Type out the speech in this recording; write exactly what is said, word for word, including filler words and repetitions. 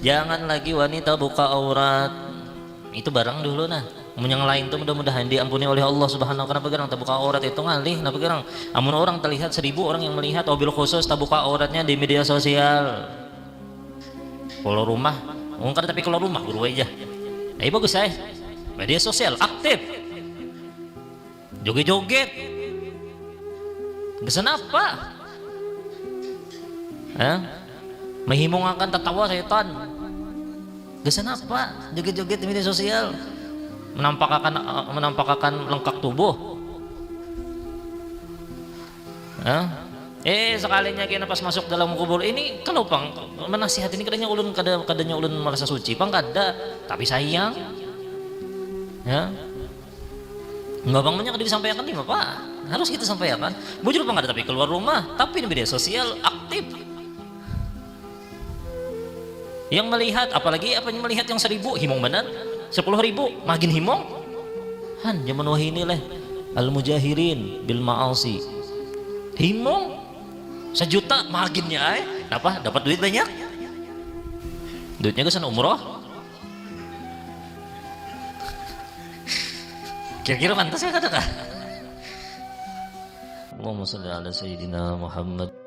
Jangan lagi wanita buka aurat. Itu barang dulu nah. Mun yang lain tuh mudah-mudahan diampuni oleh Allah Subhanahu wa taala. Kenapa gerang tabuka aurat itu ngalih? Kenapa gerang? Amun orang terlihat seribu orang yang melihat, wabil khusus tabuka auratnya di media sosial. Kalau rumah, mungkin tapi kalau rumah guru aja. Nah, bagus saya. Media sosial aktif. Joget-joget. Kesan apa? Hah? Menghimungakan tertawa setan. Kesan apa? Joget-joget di media sosial. Menampakakan menampakakan lengkak tubuh. Hah? Eh, sekalinya kena pas masuk dalam kubur ini kalau pang menasihati ini kadanya ulun kada kadanya ulun merasa suci pang kada, tapi sayang. Ya. Enggak bang banyak disampaikan nih bapak, harus kita sampaikan. Bujur pang kada tapi keluar rumah, tapi di media sosial aktif. Yang melihat, apalagi apa yang melihat yang seribu, himung benar. Sepuluh ribu, magin himung. Han, zaman wahini leh. Al mujahirin bil ma'asi. Himung. Sejuta maginnya ai. Napa? Dapat duit banyak. Duitnya kesan umroh. Kira-kira pantas ya kata kah? Allahumma salli ala sayyidina Muhammad.